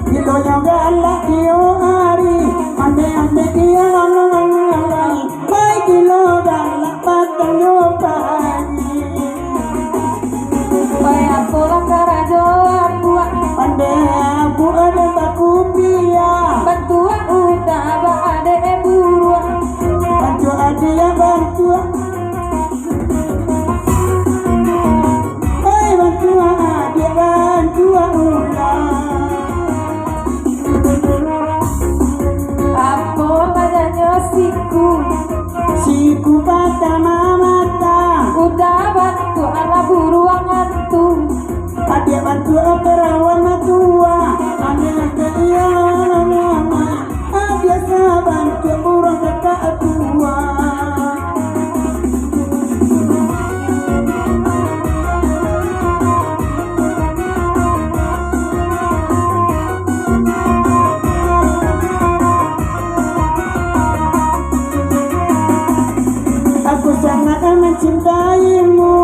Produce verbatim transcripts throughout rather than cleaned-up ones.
Gilonyo galak tiok ari, ande-ande iyo lai, pai gilo galak patang jo pagi. Pai apolah karajo apuak, ande apuak ade bakupiah, bantuak uda ba ade buruak, bantuak adiak bantuak. Oi, bantuak adiak, bantuak ulang. Apo padanyo siku? Siku patah mamata. Uda bantuak alah buruak antu. Adiak bantuak perawan matua. Ande-ande iyo. Adiak sabantuak urang kakak tua. Aku sangat mencintaimu.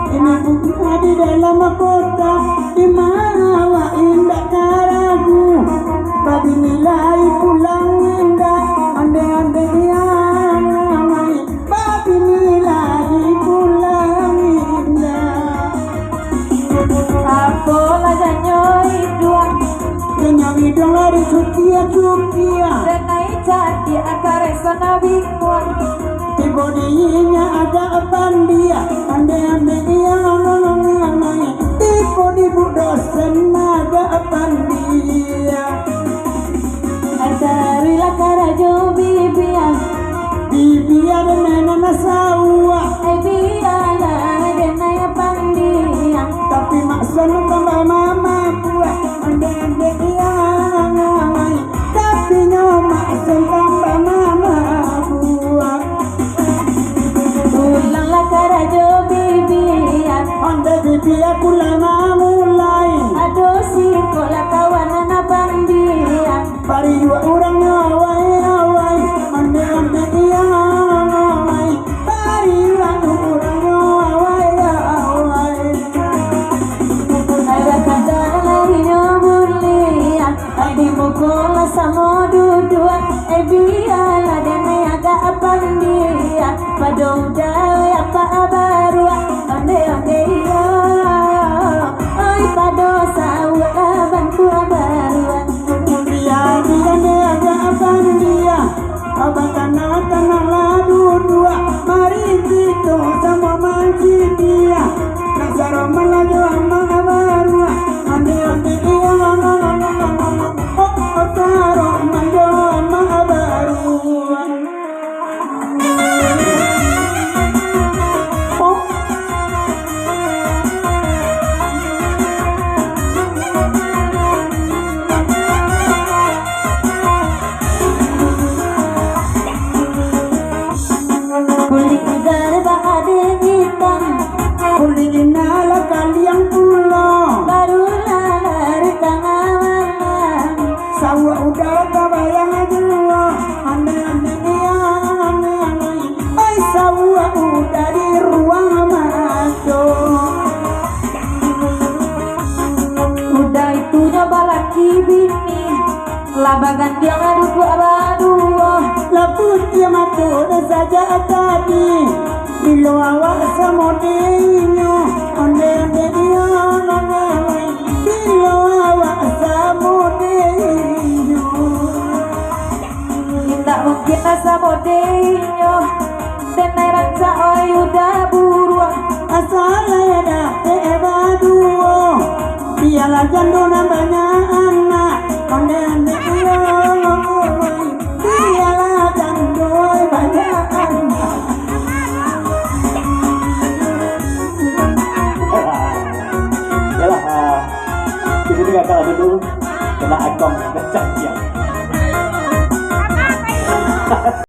Ini bunga di dalam kota, di mana awak indak ka ragu. Babini lai pulang indak, ande-ande iyo lai. Babini lai pulang indak. Apo lah ganyo iduang? Ganyo iduang lari cukia-cukia. Denai cadiak akareso nabi kuang. Tibo di inya agak pandia, ande-ande iyo. Tibo di budosen agak pandia. Ai taruihlah karajo bibia. Bibia denai nan sauak. Ai bialah denai pandia. Tapi makson tambah mamabuak. Ande-ande iyo. Tapi nyo makson tambah mamabuak. Pulanglah karajo bibia. Ande bibia pulang mamulai. Ado siko lah kawan nan pandia. Pariuak urang awai-awai. Ande-ande iyo. Pariuak urang awai-awai. Ai bakada larinyo buliah. Ai di muko lah samo duduak. Ai bialah denai agak pandia. Pado uda apa baruak. Ande-ande iyo. Ai pado sauak lah bantuak baruak. Bia-bia ande agak pandia. Abah tanah-tanah lah duduak. Mari kito samo mancitiak. Nak saro malajo amak baruak. Ande-ande iyo. Oh, oh, saro malajo amak baruak. Oh. Kulik garba ade itam. Kulik ina lah kaliang pulo. Barulah lari tangah malam. Sauak uda tabayang juo. Ande-ande iyo. Ai sauak uda di ruang mato. Uda itu nyo balaki bini. Lah bagandiang duduak baduo. Lah putiah mato den sajak tadi. Bilo awak samo dinyo, ande-ande iyo. Bilo awak samo dinyo. Indak mungkin lah samo dinyo. Denai rancak oi uda buruak. Asa lai dapek baduo. Bialah jando nan banyak anak. Ande-ande iyo. Bialah jando banyak anak. Yalah, ah, di sini kakak dulu kena akong kecak.